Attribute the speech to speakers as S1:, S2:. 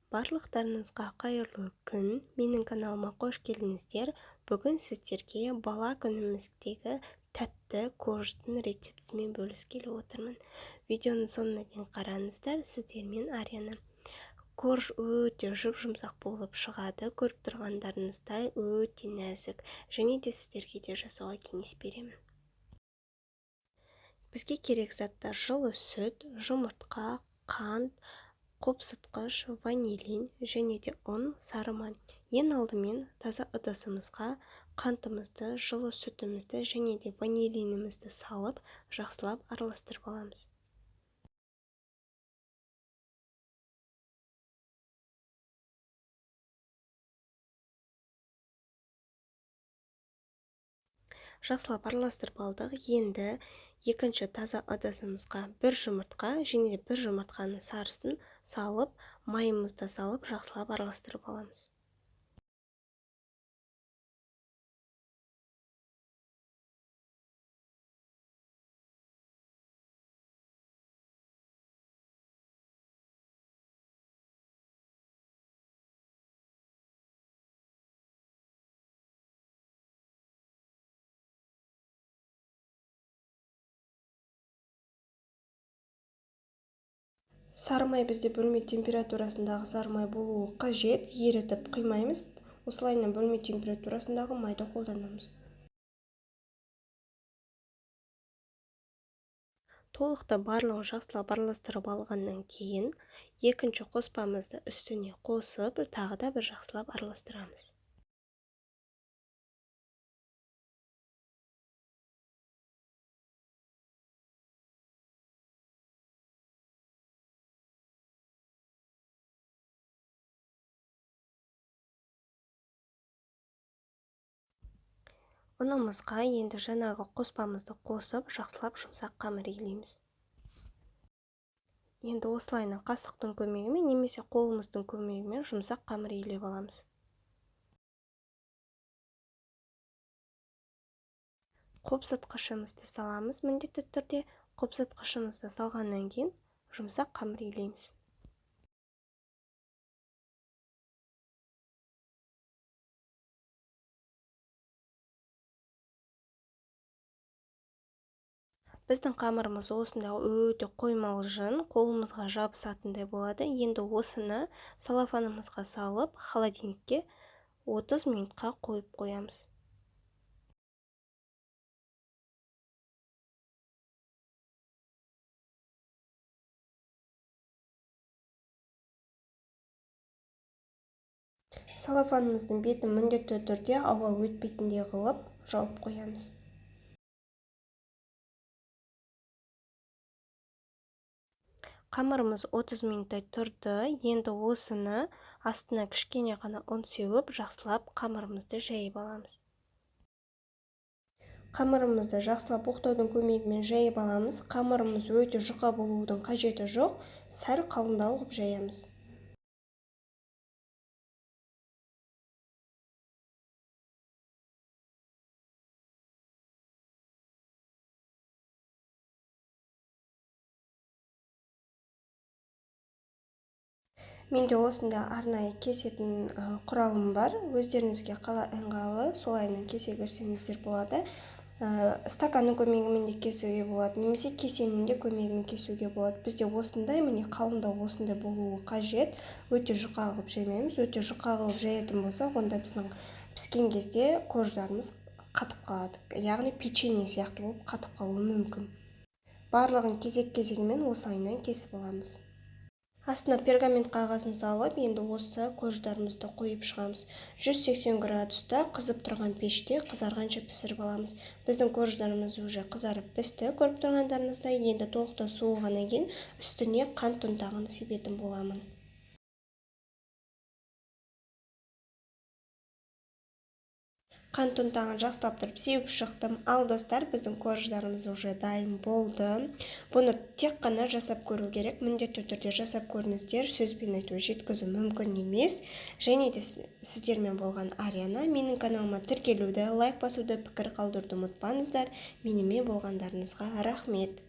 S1: Барлықтарыңызға қайырлы күн! Менің каналыма қош келдіңіздер! Бүгін сіздерге бала күніміздегі тәтті корждың рецептімен бөліскелі отырмын. Видеоның соңына дейін қараңыздар, сіздермен Арияна. Корж өте жұп-жұмсақ болып шығады, көріп тұрғандарыңыздай өте нәзік. Және де сіздерге де жасауға кеңес беремін. Бізге керек заттар: жылы сүт, жұмыртқа, қант, қопсытқыш, ванилин және де ұн, сары май. Ең алдымен таза ыдысымызға қантымызды, жылы сүтімізді және де ванилинімізді салып, жақсылап араластырып аламыз. Жақсылап араластырып алдық. Енді екінші таза ыдысымызға бір жұмыртқа және де бір жұмыртқаның сарысын салып, майымызды салып, жақсылап араластырып аламыз. Сары май бізде бөлме температурасындағы сары май болуы қажет, ерітіп құймаймыз. Осылайынан бөлме температурасындағы майды қолданамыз. Толықты барлығын жақсылап араластырып алғаннан кейін екінші қоспамызды үстіне қосып, тағы да бір жақсылап араластырамыз. Ұнымызға енді жаңағы қоспамызды қосып, жақсылап жұмсақ қамыр илейміз. Енді осылайынан қасықтың көмегімен немесе қолымыздың көмегімен жұмсақ қамыр илеп аламыз. Қопсытқышымызды саламыз міндетті түрде. Қопсытқышымызды салғаннан кейін жұмсақ қамыр илейміз. Біздің қамырымыз осындай өте қоймалжың, қолымызға жабысатындай болады. Енді осыны салафанымызға салып, холодильникке 30 минутқа қойып қоямыз. Салафанымыздың бетін міндетті түрде ауа өтпейтіндей қылып жауып қоямыз. Қамырымыз 30 минуттай тұрды. Енді осыны астына кішкене ғана ұн сеуіп, жақсылап қамырымызды жайып аламыз. Қамырымызды жақсылап оқтаудың көмегімен жайып аламыз. Қамырымыз өте жұқа болудың қажеті жоқ, сәл қалыңдау қылып жаямыз. Менде осында арнайы кесетін құралым бар. Өздеріңізге қалай ыңғайлы, солайынан кесе берсеңіздер болады. Стаканның көмегімен де кесуге болады, немесе кесенің де көмегімен кесуге болады. Бізде осындай, міне қалыңдау осындай болуы қажет. Өте жұқа қылып жаймаймыз. Өте жұқа қылып жаятын болсақ, онда біздің піскен кезде корждарымыз қатып қалады. Яғни печенье сияқты болып қатып қалуы мүмкін. Барлығын кезек-кезегімен осылайынан кесіп аламыз. Астына пергамент қағазын салып, енді осы корждарымызды қойып шығамыз. 180 градуста қызып тұрған пеште қызарғанша пісіріп аламыз. Біздің корждарымыз уже қызарып пісті, көріп тұрғандарыңыздай. Енді толықтай суығаннан кейін үстіне қант ұнтағын себетін боламын. Қант ұнтағын жақсылап тұрып сеуіп шықтым. Ал достар, біздің корждарымыз уже дайын болды. Бұны тек қана жасап көру керек. Міндетті түрде жасап көріңіздер. Сөзбен айту жеткізу мүмкін емес. Және де сіздермен болған Арияна. Менің каналыма тіркелуді, лайк басуды, пікір қалдыруды ұмытпаңыздар. Менімен болғандарыңызға рахмет.